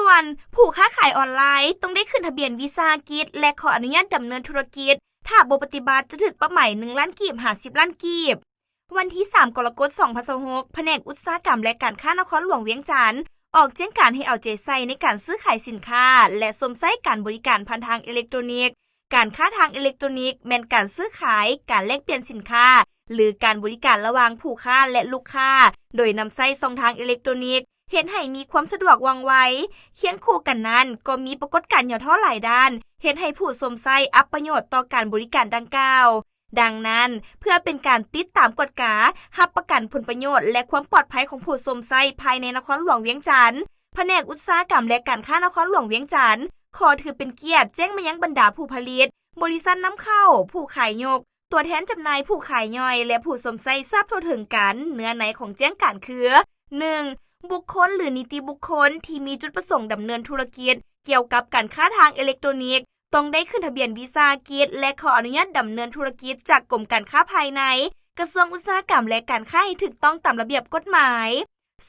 ສ່ວນຜູ້ຄ້າຂາຍອອນລາຍຕ້ອງໄດ້ຂຶ້ນທະບຽນວິສາຫະກິດ ແລະ ຂໍອະນຸຍາດດຳເນີນທຸລະກິດ, ຖ້າບໍ່ປະຕິບັດຈະຖືກປັບໃໝ ໜຶ່ງລ້ານກີບ ຫາ ສິບລ້ານກີບ. ວັນທີສາມ ກໍລະກົດ ສອງພັນຊາວຫົກ ພະແນກອຸດສາຫະກຳ ແລະ ການຄ້ານະຄອນຫຼວງວຽງຈັນ ອອກແຈ້ງການໃຫ້ເອົາໃຈໃສ່ໃນການຊື້ຂາຍສິນຄ້າ ແລະ ຊົມໃຊ້ການບໍລິການຜ່ານທາງເອເລັກໂຕນິກ. ການຄ້າທາງເອເລັກໂຕນິກແມ່ນການຊື້ຂາຍ, ການແລກປ່ຽນສິນຄ້າ ຫຼື ການບໍລິການລະຫວ່າງຜູ້ຄ້າ ແລະ ລູກຄ້າ ໂດຍນຳໃຊ້ຊ່ອງທາງເອເລັກໂຕນິກ, ເຮັດໃຫ້ມີຄວາມສະດວກວ່ອງໄວ, ຄຽງຄູ່ກັນນັ້ນກໍມີປາກົດການຫຍໍ້ທໍ້ຫຼາຍດ້ານ, ເຮັດໃຫ້ຜູ້ຊົມໃຊ້ອັບປະໂຫຍດຕໍ່ການບໍລິການດັ່ງກ່າວ. ດັ່ງນັ້ນ, ເພື່ອເປັນການຕິດຕາມກວດກາ, ຮັບປະກັນຜົນປະໂຫຍດ ແລະ ຄວາມປອດໄພຂອງຜູ້ຊົມໃຊ້ພາຍໃນນະຄອນຫຼວງວຽງຈັນ, ພະແນກອຸດສາຫະກຳ ແລະ ການຄ້ານະຄອນຫຼວງວຽງຈັນ ຂໍຖືເປັນກຽດແຈ້ງມາຍັງບັນດາຜູ້ຜະລິດ, ບໍລິສັດນຳເຂົ້າ, ຜູ້ຂາຍຍົກ, ຕົວແທນຈຳໜ່າຍ, ຜູ້ຂາຍຍ່ອຍ ແລະ ຜູ້ຊົມໃຊ້ຊາບທົ່ວເຖິງກັນ. ເນື້ອໃນຂອງແຈ້ງການຄື ໜຶ່ງ ບຸກຄົນ ຫຼື ນິຕິບຸກຄົນທີ່ມີຈຸດປະສົງດຳເນີນທຸລະກິດກ່ຽວກັບການຄ້າທາງເອເລັກໂຕນິກ ຕ້ອງໄດ້ຂຶ້ນທະບຽນວິສາຫະກິດ ແລະ ຂໍອະນຸຍາດດຳເນີນທຸລະກິດຈາກກົມການຄ້າພາຍໃນ, ກະຊວງອຸດສາຫະກຳ ແລະ ການຄ້າໃຫ້ຖືກຕ້ອງຕາມລະບຽບກົດໝາຍ.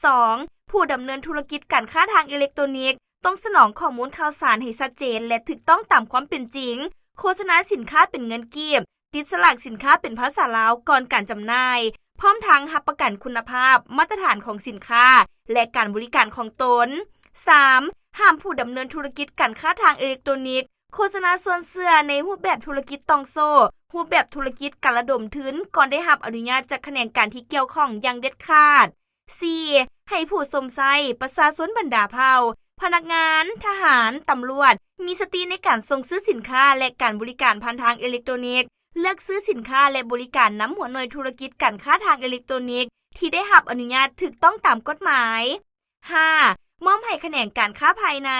ສອງ ຜູ້ດຳເນີນທຸລະກິດການຄ້າທາງເອເລັກໂຕນິກຕ້ອງສະໜອງຂໍ້ມູນຂ່າວສານໃຫ້ຊັດເຈນ ແລະ ຖືກຕ້ອງຕາມຄວາມເປັນຈິງ, ໂຄສະນາສິນຄ້າເປັນເງິນກີບ, ຕິດສະຫຼາກສິນຄ້າເປັນພາສາລາວກ່ອນການຈຳໜ່າຍ, ພ້ອມທັງຮັບປະກັນຄຸນນະພາບ, ມາດຕະຖານຂອງສິນຄ້າ ແລະ ການບໍລິການຂອງຕົນ. ສາມ ຫ້າມຜູ້ດຳເນີນທຸລະກິດການຄ້າທາງເອເລັກໂຕນິກໂຄສະນາຊວນເຊື່ອໃນຮູບແບບທຸລະກິດຕ່ອງໂສ້, ຮູບແບບທຸລະກິດການລະດົມທຶນ ກ່ອນໄດ້ຮັບອະນຸຍາດຈາກຂະແໜງການທີ່ກ່ຽວຂ້ອງຢ່າງເດັດຂາດ. ສີ່ ໃຫ້ຜູ້ຊົມໃຊ້, ປະຊາຊົນບັນດາເຜົ່າ, ພະນັກງານ, ທະຫານ, ຕຳຫຼວດ ມີສະຕິໃນການສົ່ງຊື້ສິນຄ້າ ແລະ ການບໍລິການຜ່ານທາງເອເລັກໂຕນິກ, ເລືອກຊື້ສິນຄ້າ ແລະ ບໍລິການນຳຫົວໜ່ວຍທຸລະກິດການຄ້າທາງເອເລັກໂຕນິກທີ່ໄດ້ຮັບອະນຸຍາດຖືກຕ້ອງຕາມກົດໝາຍ. ຫ້າ ມອບໃຫ້ຂະແໜງການຄ້າພາຍໃນ,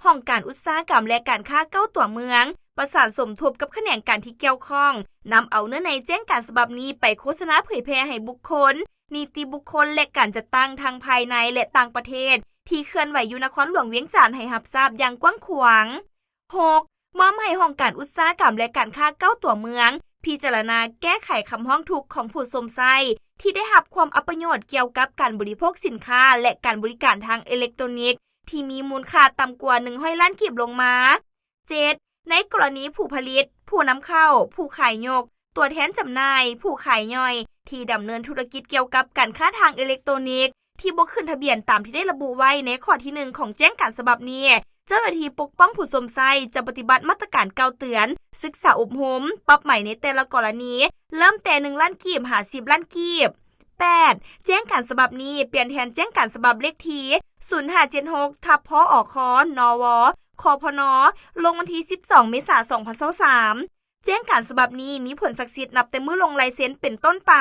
ຫ້ອງການອຸດສາຫະກຳ ແລະ ການຄ້າເກົ້າຕົວເມືອງ ປະສານສົມທົບກັບຂະແໜງການທີ່ກ່ຽວຂ້ອງ, ນຳເອົາເນື້ອໃນແຈ້ງການສະບັບນີ້ໄປໂຄສະນາເຜີຍແຜ່ໃຫ້ບຸກຄົນ, ນິຕິບຸກຄົນ ແລະ ການຈັດຕັ້ງທັງພາຍໃນ ແລະ ຕ່າງປະເທດ ທີ່ເຄື່ອນໄຫວຢູ່ນະຄອນຫຼວງວຽງຈັນໃຫ້ຮັບຊາບຢ່າງກວ້າງຂວາງ. ຫົກ ມອບໃຫ້ຫ້ອງການອຸດສາຫະກຳ ແລະ ການຄ້າເກົ້າຕົວເມືອງ ພິຈາລະນາແກ້ໄຂຄຳຮ້ອງທຸກຂອງຜູ້ຊົມໃຊ້ທີ່ໄດ້ຮັບຄວາມອັບປະໂຫຍດກ່ຽວກັບການບໍລິໂພກສິນຄ້າ ແລະ ການບໍລິການທາງເອເລັກໂຕນິກທີ່ມີມູນຄ່າຕ່ຳກວ່າໜຶ່ງຮ້ອຍລ້ານກີບລົງມາ. ເຈັດ ໃນກໍລະນີຜູ້ຜະລິດ, ຜູ້ນຳເຂົ້າ, ຜູ້ຂາຍຍົກ, ຕົວແທນຈຳໜ່າຍ, ຜູ້ຂາຍຍ່ອຍ ທີ່ດຳເນີນທຸລະກິດກ່ຽວກັບການຄ້າທາງເອເລັກໂຕນິກ ທີ່ບໍ່ຂຶ້ນທະບຽນຕາມທີ່ໄດ້ລະບຸໄວ້ໃນຂໍ້ທີໜຶ່ງຂອງແຈ້ງການສະບັບນີ້, ເຈົ້າໜ້າທີ່ປົກປ້ອງຜູ້ຊົມໃຊ້ຈະປະຕິບັດມາດຕະການກ່າວເຕືອນ, ສຶກສາອົບຮົມ, ປັບໃໝໃນແຕ່ລະກໍລະນີ ເລີ່ມແຕ່ໜຶ່ງລ້ານກີບ ຫາ ສິບລ້ານກີບ. ແປດ ແຈ້ງການສະບັບນີ້ປ່ຽນແທນແຈ້ງການສະບັບເລກທີ ສູນຫ້າເຈັດຫົກ ທັບ ພອຄ ນວ ຄພນ ລົງວັນທີສິບສອງ ເມສາ ສອງພັນຊາວສາມ. ແຈ້ງການສະບັບນີ້ມີຜົນສັກສິດນັບແຕ່ມື້ລົງລາຍເຊັນເປັນຕົ້ນໄປ.